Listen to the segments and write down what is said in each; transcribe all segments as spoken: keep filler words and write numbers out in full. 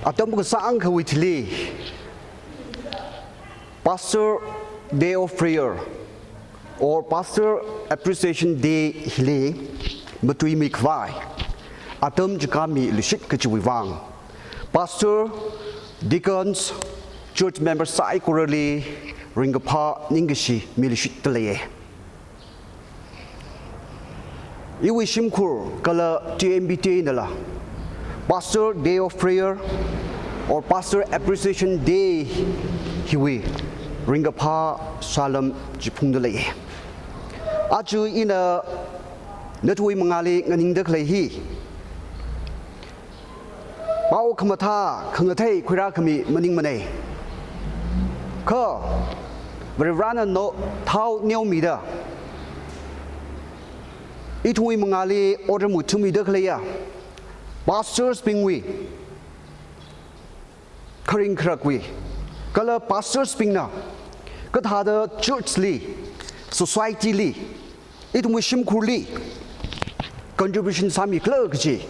Atam kasāngkhawui thili, Pastor Day of Prayer or Pastor Appreciation Day hili matuimi khavai atam chikha miluishit kajiwui vang, Pastor, Deacons, Church Member saikorali ringkaphā ningkashi miluishitda leiya. Iwui shimkhur kala T M B T A nala Pastor Day of Prayer or Pastor Appreciation Day hiwui ringkaphā salām chiphungda leiya. Aja ina nathumwui mangāli nganingda khalei hi pao khamathā khangathei khuirākhami maningmana. Kha Varivarana no thao neomida ithumwui mangāli otram ngathāmida khaleiya Pastors bingwui kharing kharakwui kala Pastors bingna kathāda church li, society li, ithumwui shimkhurli contribution sāmi khala kaji,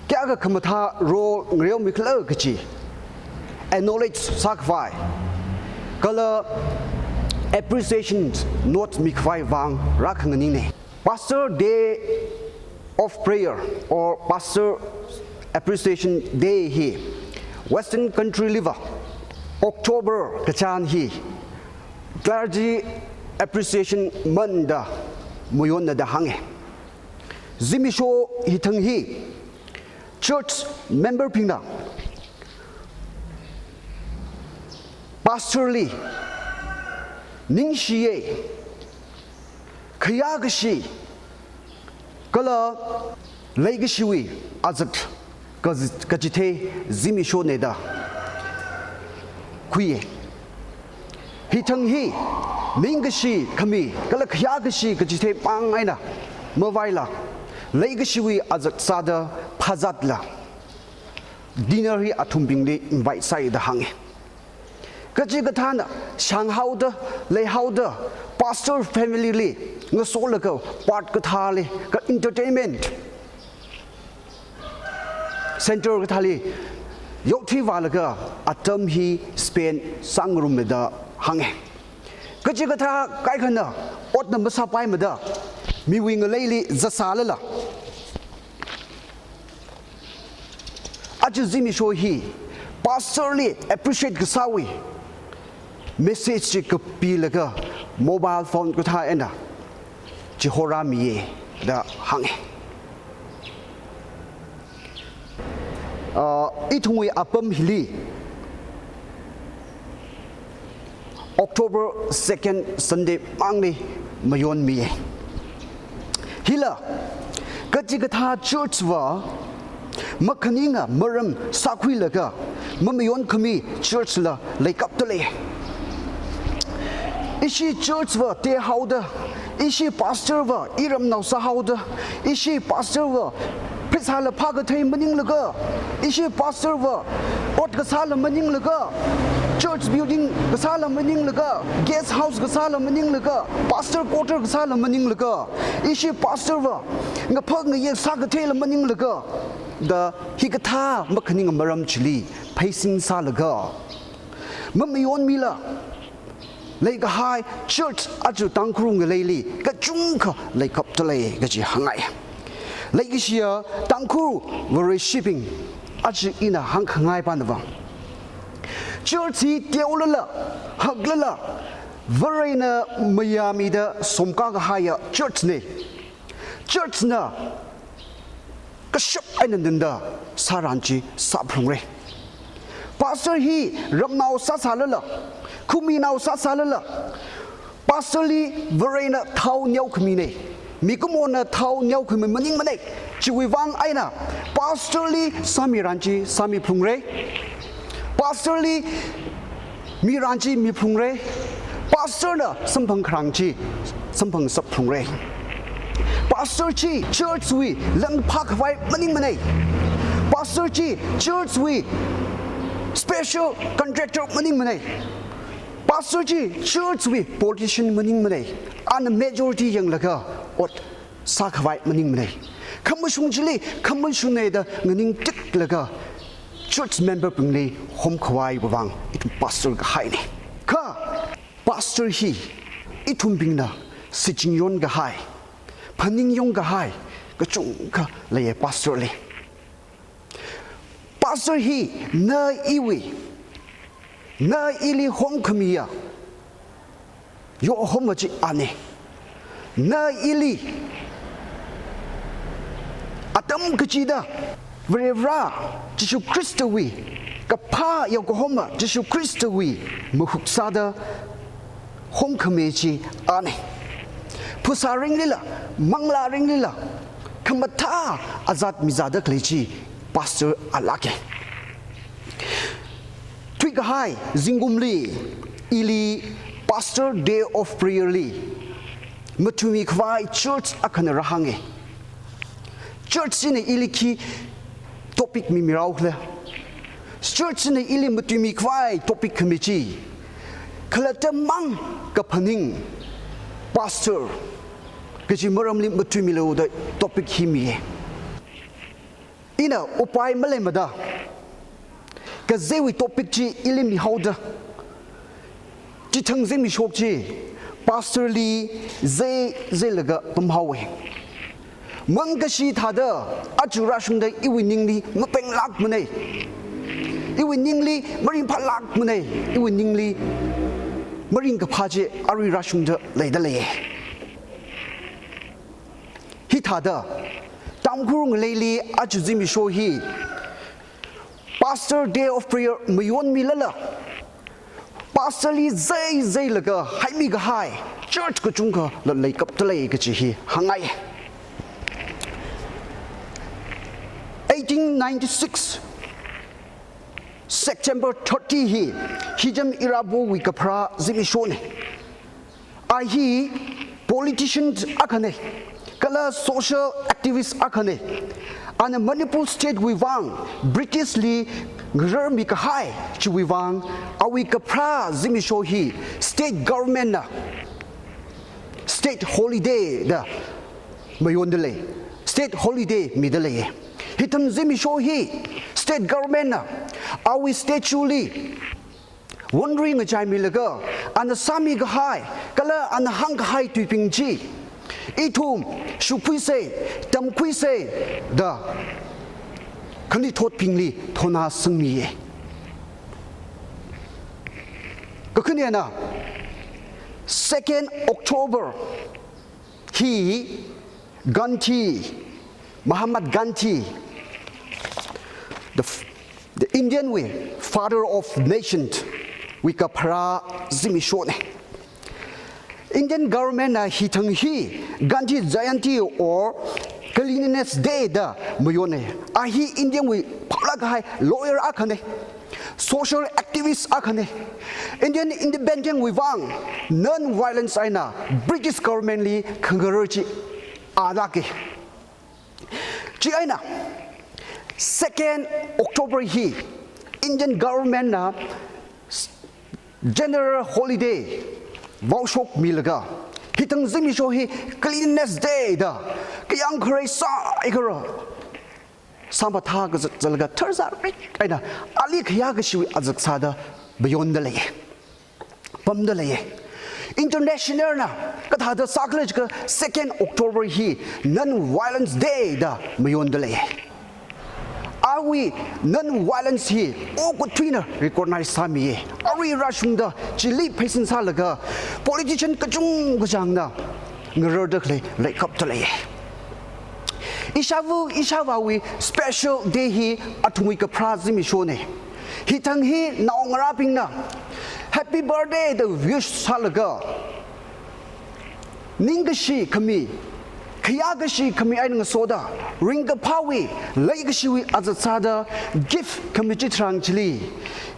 kayākha khamathā role ngareomi khala kaji acknowledge sākhavai kala appreciation note mikhavai vang rākhanganingna. Pastor Day of Prayer or Pastor Appreciation Day hi Western country liva October kachān hi Clergy Appreciation Month da mayonna da hānga. Zimiksho hithang hi church member bingna Pastor li ningshiya, khayākashi kala leikashiwui azak kaji-, kachithei zimikshona da khuiya. Hithang hi ningkashi khami kala khayākashi kachithei mang eina mavaila, leikashiwui azak sāda phazatla dinner hi athumbingli invite sāya da hānga. Kachikathāna shānghaoda, leihaoda, pastor family li ngasolaga part kathāli, kha entertainment center kathāli yaothui vālaga atam hi spend sāngarumma da hānga. Kachikathā kaikhana otna masāpaimada miwui ngaleili zatsālala, aja zimiksho hi pastor li appreciate kasāwui message chi kapilaga mobile phone kathā eina chihorāmiya da hānga. Ah, ithumwui apam hili October second Sunday mangli mayonmiya. Hila kachikathā church va makhaninga maram sākhuilaga mamayonkhami church la leikapta lei. Ishi church va tehaoda, ishi pastor va iramnao sāhaoda, ishi pastor va pheisāla phākathei maninglaga, ishi pastor va ot kasāla maninglaga, church building kasāla maninglaga, guest house kasāla maninglaga, pastor quarter kasāla maninglaga, ishi pastor va ngaphak ngayek sākatheila maninglaga da hikathā makhaninga maram chili pheisin sālaga mamayonmila leikahai church aja Tangkhul ngaleili kachungkha leikapta lei kaji hāngngai. Leikashiya Tangkhul Vareshibing, aja ina hāngkhangai pana va, church hi teolala, haklala, Varena mayāmida somkā kahaiya church na. Church na kashap eina nanda sāran chi sāphalungra. Pastor hi ramnao sāsālala, khaminao sāsālala, pastor li Varena thao neokhamina. Mikumona thao neokhami maningmana. Chiwui vang eina pastor li sāmiran chi sāmiphalungra. Pastor li miran chi miphalungra. Pastor na samphang kharang chi samphang sapphalungra. Pastor chi church wui langphā khavai maningmana. Pastor chi church wui special contractor maningmana. Pastor chi church wui politician maningmana. Ana majority yanglaga ot sākhavai maningmana. Khamashung chili khamashungna da nganingtiklaga church member bingli homkhavaiwui vang ithum pastor kahaina. Kha pastor hi ithumbingna shichinyon kahai, phaningyong kahai kachungkha leiya pastor li. Pastor hi na iwui, na ili homkhamiya yohoma chi ana. Na ili atam kachida Varivara Jishu Khristawui, kaphā yao kahoma Jishu Khristawui mahut sāda homkhami chi ana. Phasā ringlila, manglā ringlila, khamathā azat mizāda khalei chi pastor alāka. Thuikahai zingkumli ili Pastor Day of Prayer li matuimi khavai church akhana rāhānga. Church china ili khi topic mimiraole. Church china ili matuimi khavai topic khami chi khalatta mang kaphaning pastor kaji maramli matuimilu da topic hi miya. Ina upai maleimada kazeiwui topic chi ili mihaoda, chithang zimikshok chi pastor li zai zailaga pamhaowa. Mangkashi thāda aja rāshungda iwui ningli mapenglākmana. Iwui ningli maringphālākmana. Iwui ningli maringkaphā chi arui rāshungda leida leiya. Hithāda Tangkhul ngaleili aja zimiksho hi Pastor Day of Prayer mayonmilala, pastor li zai zailaga haimi kahai church kachungkha la leikapta lei kaji hi hāngngai. Eighteen ninety-six September thirty hi Hijam Irabotwui kapharā zimikshona. A hi politician akhana, kala social activist akhana. Ana Manipur state wui vang British li ngararmi kahai chiwui vang awui kapharā zimiksho hi state government na state holiday da mayonda lei, state holiday mida lei. Hithang zimiksho hi state government na awui statue li wonrui ngachaimilaga, ana sāmi kahai kala ana hāngkahai tuibing chi ithum shukhuisa, tamkhuisa da khanuithotbingli thotna sangmiya. Kakhanena, second October hi Gandhi, Mahatma Gandhi, the, the Indian wui father of nation wui kapharā zimikshona. Indian government na hithang hi Gandhi Jayanti or Cleanliness Day da mayona. A hi Indian wui phaolāk kahai lawyer akhana, social activist akhana. Indian independence wui vang non-violence eina British government li khangarar chi alāka. Chieina second October hi Indian government na general holiday vaoshokmilaga, hithang zimiksho hi Cleanliness Day da kayāng kharei saikora sāmathā kazat zatlaga tharzārik eina ali khayā kashiwui azak sāda mayonda lei, pamda lei. International na kathāda sākhala jiakha second October hi Non-Violence Day da mayonda lei. Awui non-violence hi okathuina recognize sāmiya. Arui rāshungda chili pheisin sālaga politician kachungkachāngna ngararda khalei leikapta lei. Ishāva ishāvāwui special day hi athumwui kapharā zimikshona. Hithang hi naongarābingna happy birthday da wish sālaga, ningkashi khami, khayā kashi khami eina ngasoda, ringkaphāwui, leikashiwui azak sāda gift khami chitharan chili,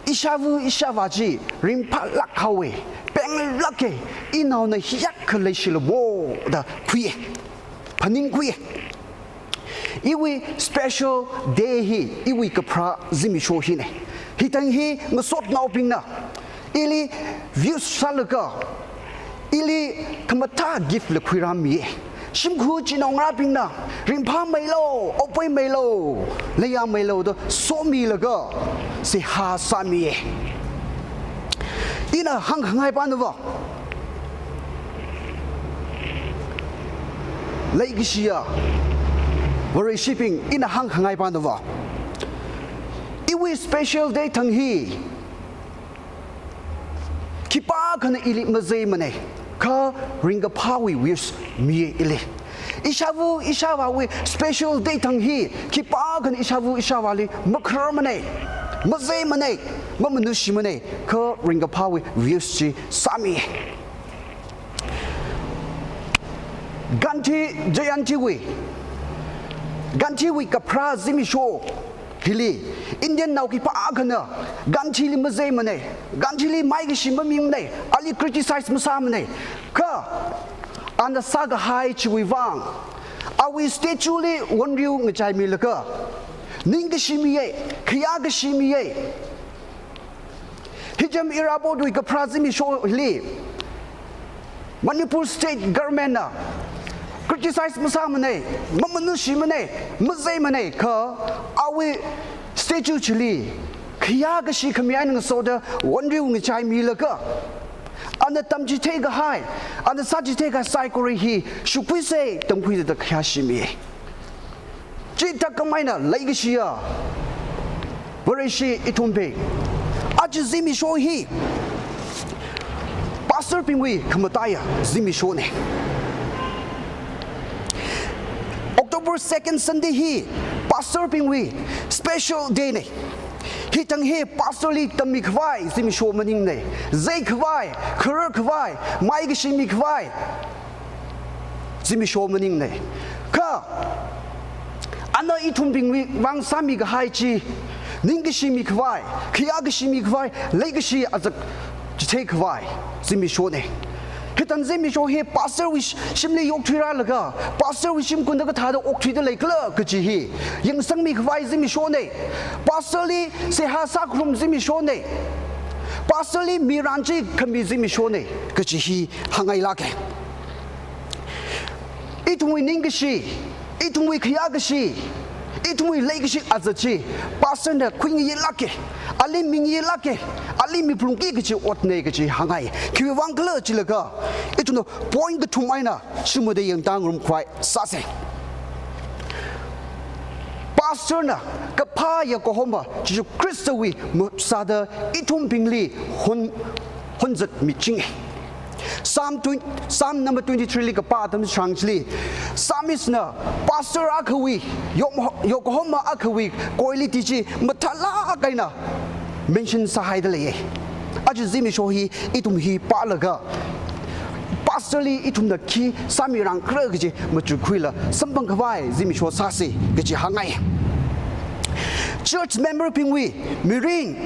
ishāva ishāvā chi ringphālāk haowa, penglāka, inaona hiyākha leishilamo da khuiya, phaningkhuiya. Iwui special day hi iwui kapharā zimiksho hina. Hithang hi ngasotnaobingna ili wish sālaga, ili khamathā gift la khuirāmiya. shimkhur chi naongarābingna ringphāmeilu, okpuimeilu, leiyāmeilu da somilaga seihā sāmiya. Ina hāngkhangai pānava, leikashiya Vareshibing, ina hāngkhangai pānava, iwui special day thang hi khipākhana ili mazeimanei, kha ringkaphāwui wish miya ili. Ishāva ishāvāwui special day thang hi khipākhana ishāva ishāvāli makhararmanei, mazeimanei, mamanushimanei, kha ringkaphāwui wish chi sāmi. Gandhi Jayantiwui, Gandhiwui kapharā zimiksho hili Indiannao khipākhana Gandhili mazeimanei, Gandhili maikashi maminei, ali criticize masāmanei. Kha ana sākahai chiwui vang, awui statueli wonriu ngachaimilaga ningkashi miya, khayākashi miya. Hijam Irabotwui kapharā zimiksho hili Manipur State Governmentna criticize masāmanei, mamanushimanei, mazeimanei, kha awui statue chili khayākashi khami eina ngasoda wonriu ngachaimilaga, ana tamchitheikahai, ana sāchitheikahai saikora hi shukhuisa, tamkhuisa da khayāshimi. Chithākhamei eina leikashiya Vareshi ithumbing, aja zimiksho hi pastorbingwui khamataiya zimikshonei. October second Sunday hi pastorbingwui special day nei. Hithang hi pastorli tammikhavai zimiksho maningnei, zeikhavai, khararkhavai, maikashimikhavai zimiksho maningnei. Kha ana ithumbingwui vang sāmikahai chi ningkashimikhavai, khayākashimikhavai, leikashi azak chitheikhavai zimikshonei. Hithang zimiksho hi pastorwui sh-, shimli yokthuirālaga, pastorwui shimkhurda kathāda okthuida leikhala kaji hi yangsangmikhavai zimikshonei. Pastorli seihā sākharum zimikshonei. Pastorli mirin chi khami zimikshonei kaji hi hāngngailāka. Ithumwui ningkashi, ithumwui khayākashi, ithumwui leikashi azak chi pastorna khuingailāka, ali mingailāka, ali miphalungki kaji otnei kaji hāngngai. Khiwui vang khala chilaga, ithumna point kathum eina shimada yangtangarumkhavai sāsa. Pastorna kaphā yakahoma Jesu Khristawui mahut sāda ithumbingli hon-, honzatmichinga. Psalm twenty, Psalm number twenty-three li kapā atam tharan chili, psalmistna pastor akhawui, yo-, yakahoma akhawui quality chi mathālāk eina mention sāhaida leiya. Aja zimiksho hi ithum hi pālaga, pastorli ithumna khi sāmirangkhala kaji machukkhuila samphangkhavai zimiksho sāsa kaji hāngngai. Church memberbingwui mirin,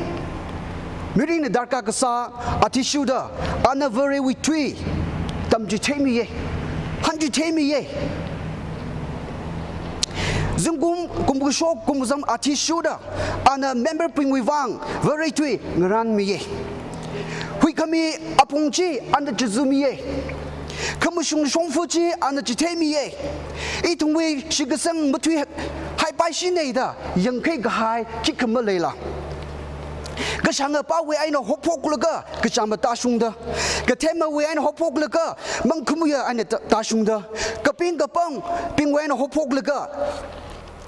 mirinna darkar kasā athishurda ana Varewui tui tamchitheimiya, hanchitheimiya. Zingkum, kum kashok, kum kazam athishurda ana memberbingwui vang Vare tui ngarānmiya. Huikhami apong chi ana chizamiya. Khamashung shongfa chi ana chitheimiya. Ithumwui shitkasang mathuihaipaishinei da yangkhui kahai khikha maleila? Kashāngapāwui eina haophoklaga kachāngmā tāshungda, kathemawui eina haophoklaga mangkhamāya eina tā-, tāshungda, kaping kapangbingwui eina haophoklaga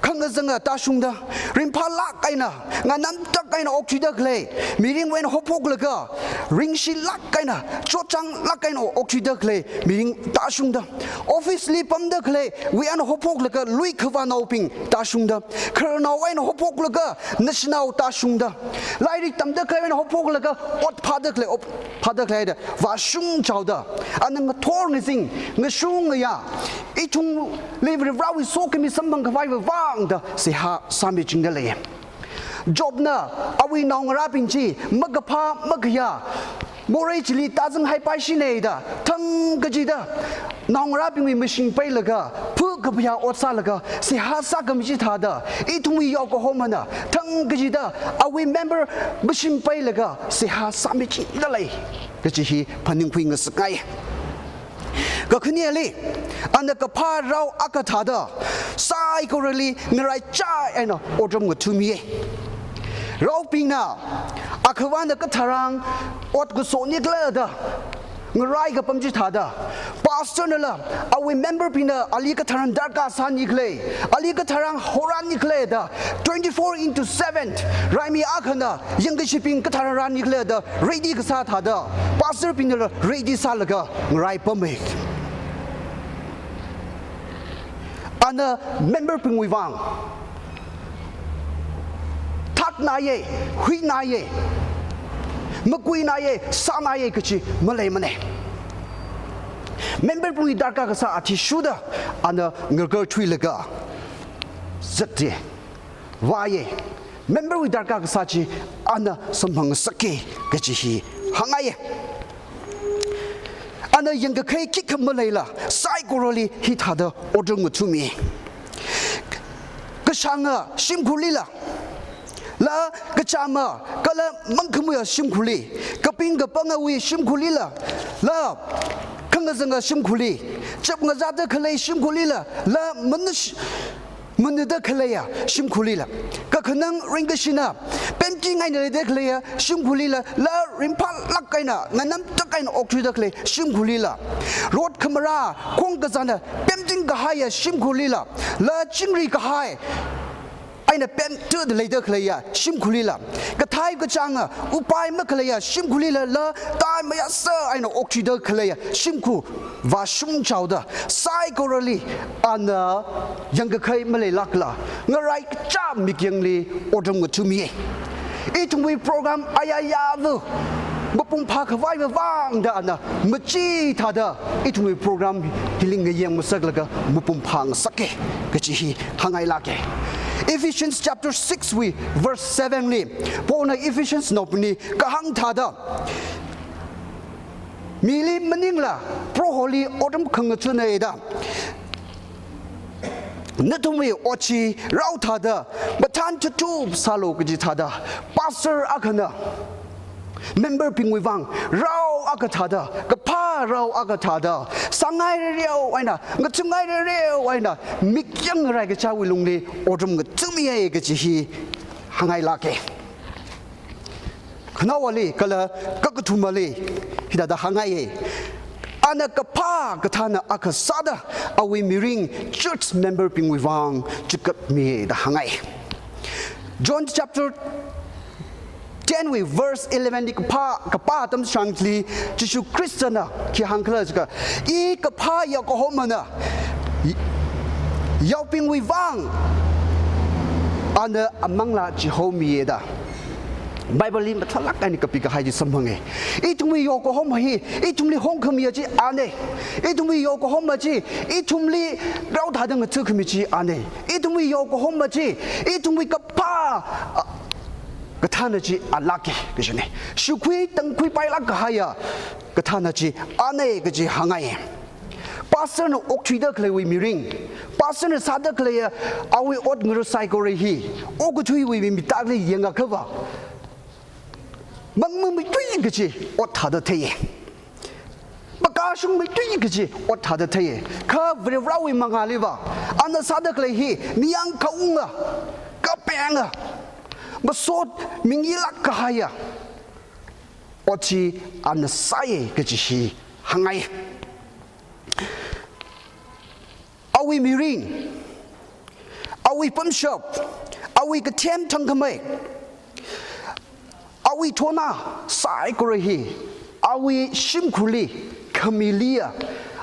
khangazanga tāshungda, ringphālāk eina, nganamtak eina okthuida khalei mirinwui eina haophoklaga, ringshilāk eina, chotchānglāk eina okthuida khalei mirin tāshungda, office li pamda khaleiwui eina haophoklaga lui khavānaobing tāshungda, khararnao eina haophoklaga naoshinao tāshungda, lairik tamda khalei eina haophoklaga ot phāda khalei, ot phāda khalei da vāshungchaoda, ana ngathor ngazin, ngashun ngayā, ithumli Varivarāwui sokhami samphangkhavaiwui vang da seihā sāmichingda lei. Jobna awui naongarābing chi makaphā makhayā morei chili tāzanghaipaishinei da thangkachida naongarābingwui mashing pailaga, phu kaphayā ot sālaga seihā sākhami chithāda, ithumwui yakahomana thangkachida awui member mashing pailaga seihā sāmichingda lei kaji hi phaningkhui ngasakngai. Kakhaneli, ana kaphā rao akha thāda saikorali ngaraichā eina otram ngathamiya. Raobingna akhavana katharan ot kaso nikhala da ngarai kapam chithāda, pastor nala awui member bingna ali katharan darkar sānikhala, ali katharan horānikhala da, twenty-four into seven, raimi akhana yangkashibing katharan rānikhala da ready kasā thāda, pastor bingnala ready sālaga ngarai pamma. Ana member bingwui vang thaknāya, huināya, makuināya, sānāya kachi maleimana. Member bingwui darkar kasā athishurda ana ngarkar thuilaga zatya, vāya. Member wui darkar kasā chi ana samphangngasaka kachi hi hāngngaiya. Ana yangkakhai khikha maleila saikorali hithāda otram ngathami. Kashānga shimkhurlila, la kachāma kala mangkhamuiya shimkhurli, kaping kapangawui shimkhurlila, la khangazanga shimkhurli, chapngazāda khalei shimkhurlila, la manush manada khaleiya shimkhurlila, kakhanang ringkashina pemting eina leida khaleiya shimkhurlila, la ringphālāk eina, nganamtak eina okthuida khalei shimkhurlila, rot khamarā khong kazāna pemting kahaiya shimkhurlila, la chingri kahai eina pemthuda leida khaleiya shimkhurlila, kathai kachānga upai makhaleiya shimkhurlila, la tai mayāsa eina okthuida khaleiya shimkhur vāshung chaoda, saikorali ana yangkakhai maleilākla ngaraichā mikyangli otram ngathamiya. Ithumwui program ayayāva mapung phākhavaiwui vangda ana machithāda ithumwui program hili ngayang masaklaga mapung phāngasaka kachi hi hāngngailāka. Ephesians chapter six wui verse seven li, Paulna Ephesians naobingli kahāng thāda, mili maningla Proholi otram khangathana da, nathumwui ot chi rao thāda mathān thup thup sālu kaji thāda, pastor akhana member bingwui vang rao akha thāda, kaphā rao akha thāda, sāngai rereo eina, ngathangai rereo eina, mikyang ngarai kachāwui lungli otram ngathamiya kachi hi hāngngailāka. Khanaowali kala kakathumali hithāda hāngngaiya. Ana kaphā kathāna akha sāda awui mirin church member bingwui vang chikatmiya da hāngngai. John chapter ten wui verse eleven li kapā, kapā atam shangli Jishu Khristana khi hāngkhala jiakha, I kaphā yaokahomana, yaobingwui vang ana amanglā chihomiya da. Bible li mathālāk eina kapikahai chi samphanga. Ithumwui yaokahoma hi ithumli hongkhamiya chi ana. Ithumwui yaokahoma chi ithumli rao thāda ngathakhami chi ana. Ithumwui yaokahoma chi ithumwui kaphā, a, kathāna chi alāka kajina. Shukhui tangkhui pailāk kahaiya kathāna chi ana kaji hāngngai. Pastor na okthuida khaleiwui mirin, pastor na sāda khaleiya awui ot ngarā saikora hi okathuiwui mitakli yangakhava, mangmangmeithui kaji ot thāda theiya. Makashungmeithui kaji ot thāda theiya. Kha Varivarāwui mangāliva ana sāda khalei hi ningyāng kaunga, kapenga, masot mingilāk kahaiya ot chi ana sāya kaji hi hāngngai. Awui mirin, awui pamshap, awui kathem thangkhamei, awui thonā saikora hi awui shimkhurli khamiliya,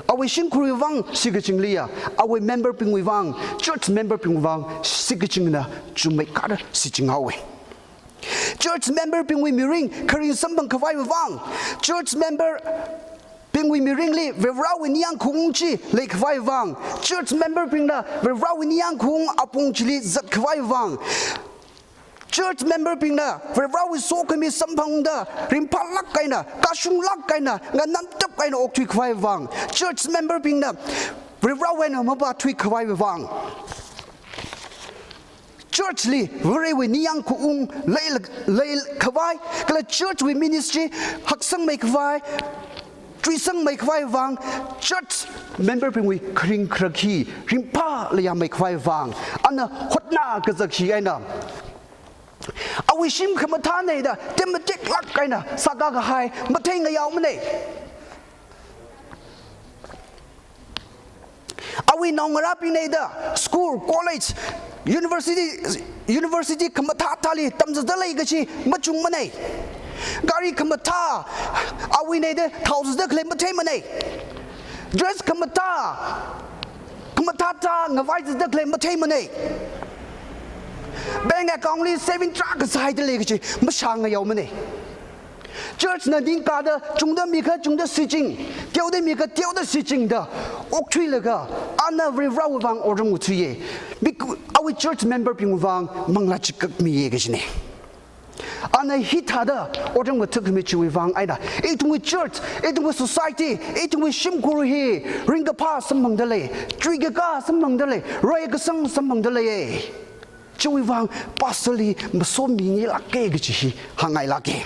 awui shimkhurwui vang shikachingliya, awui member bingwui vang, church member bingwui vang shikachingna chummei kar shichinhaowa. Church member bingwui mirin kharing samphang khavaiwui vang, church member bingwui mirinli Varivarāwui ningyāng khaung chi lei khavaiwui vang, church member bingna Varivarāwui ningyāng khaung apong chili zat khavaiwui vang, church member bingna Varivarāwui sokhami samphangda ringphālāk eina, kashunglāk eina, nganamtak eina okthui khavaiwui vang, church member bingna Varivarāwui eina mavāthui khavaiwui vang, church li Varewui ningyāng khaung lei, lei khavai, kala church wui ministry haksangmei khavai, tuisangmei khavai vang, church member bingwui kharing kharak hi ringphālaya mei khavai vang, ana hotnā kazak hi eina awui shim khamathānei da, temateklāk eina sākā kahai mathei ngayaomanei. Awui naongarābingnei da, school, college, university, university khamathā thāli tamzatda lei kachi machungmanei. Gari khamathā awuinei da, thaozatda khalei matheimanei. Dress khamathā, khamathā thā ngavaizatda khalei matheimanei. Bank account li saving tarākha sāhaida lei kachi mashā ngayaomanei. Church na ningkāda, chungda mikha chungda shiching, teoda mikha teoda shiching da okthuilaga, ana Varivarāwui vang otram ngatheiye. Mik-, awui church member bingwui vang manglā chikakmiye kachinei. Ana hithāda otram ngatheikhami chiwui vang eina, ithumwui church, ithumwui society, ithumwui shimkhur hi ringkaphā samphangda lei, chuikakā samphangda lei, reikasang samphangda leiye. Chiwui vang pastor li masomingilāke kachi hi hāngngailāke.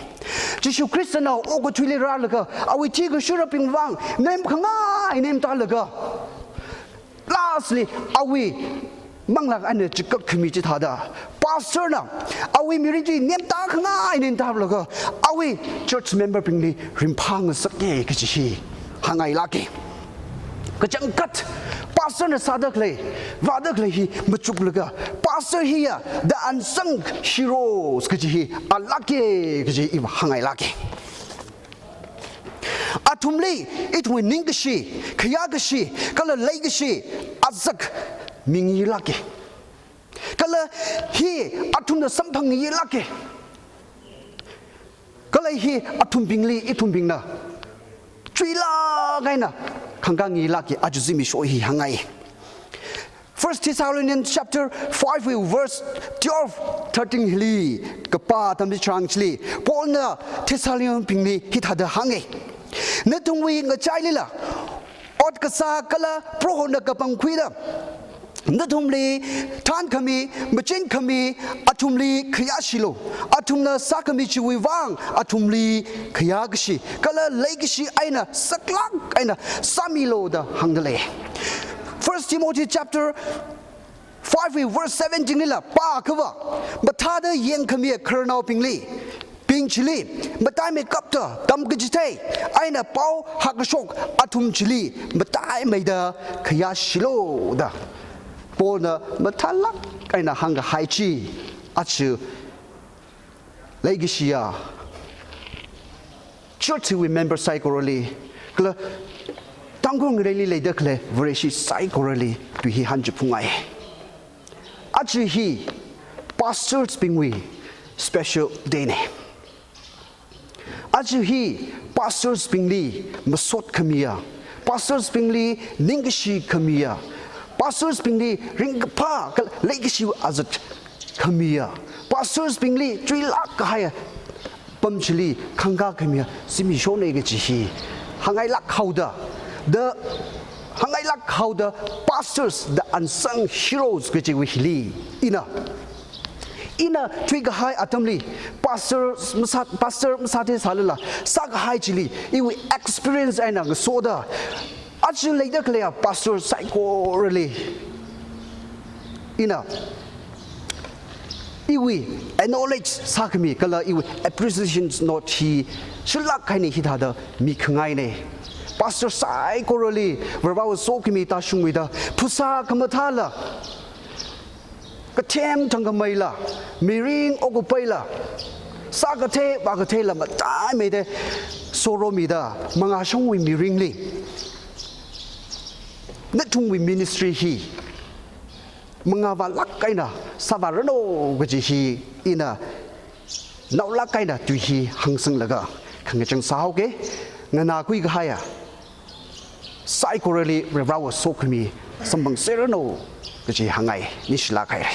Jishu Khristana okathuili rālaga, awui thi kashurabing vang nemkhangai nemtālaga, last li awui manglā eina chikakkhami chithāda, pastor na awui mirin chi nemtākhangai nemtālaga, awui church member bingli ringphāngasake kachi hi hāngngailāke. Kachangkhat pastor na sāda khalei, vāda khalei hi machuklaga, pastor hiya the unsung heroes kachi hi alāke kachi iva hāngngailāke. Athumli ithumwui ningkashi, khayākashi, kala leikashi azak mingilāke. Kala hi athumna samphanglāke. Kala hi athumbingli ithumbingna chuilāk eina khangkāngilāke, aja zimiksho hi hāngngai. First Thessalonians chapter five verse twelve, thirteen hili kapā atam chitharan chili, Paul na Thessalonian bingli hithāda hānge. Nathumwui ngachailila ot kasā kala Prohona kapangkhuida nathumli thānkhami, machinkhami, athumli khayāshilu. Athumna sākhami chiwui vang athumli khayākashi kala leikashi eina saklāk eina sāmilu da hāngda lei. First Timothy chapter five verse seventeen lila pāakhava, mathāda yangkhami khararnaobingli, bing chili mataimeikapta tamkachithei eina pao hākashok athum chili mataimeida khayāshilu da Paul na mathālāk eina hāngkahai chi, aja leikashiya church wui member saikorali, kala Tangkhul ngaleili leida khalei Vareshi saikorali tui hi hāngchiphungngai. Aja hi pastors bingwui special day nei. Aja hi pastors bingli masot khamiya, pastors bingli ningkashi khamiya, pastors bingli ringkaphā kala leikashi azak khamiya, pastors bingli chuilāk kahaiya pam chili khangkā khamiya zimiksho nei kachi hi hāngngailāk haoda, the hāngngailāk haoda, pastors, the unsung heroes kachiwui hili ina, ina chuikahai atamli, pastor masā, pastor masāthei sālala, sākahai chili iwui experience eina ngasoda, aja leida khaleiya pastor saikorali ina iwui acknowledge sākhami kala iwui appreciation note hi shilāk eina hithāda mikhangai nei. Pastor saikorali Varivarāwui sokhami tāshungmida, phasā khamathāla, kathem thangkhameila, mirin okkapaila, sākathei vākatheila mataimeida soromida, mangāshongwui mirinli nathumwui ministry hi mangā vālāk eina sāvāranu kachi hi ina naolāk eina tui hi hāngsanglaga khangachang sāhaoke. Nganākhui kahaiya saikorali Varivarāwui sokhami samphangserranu kachi hāngngai. Ningshilāk haira.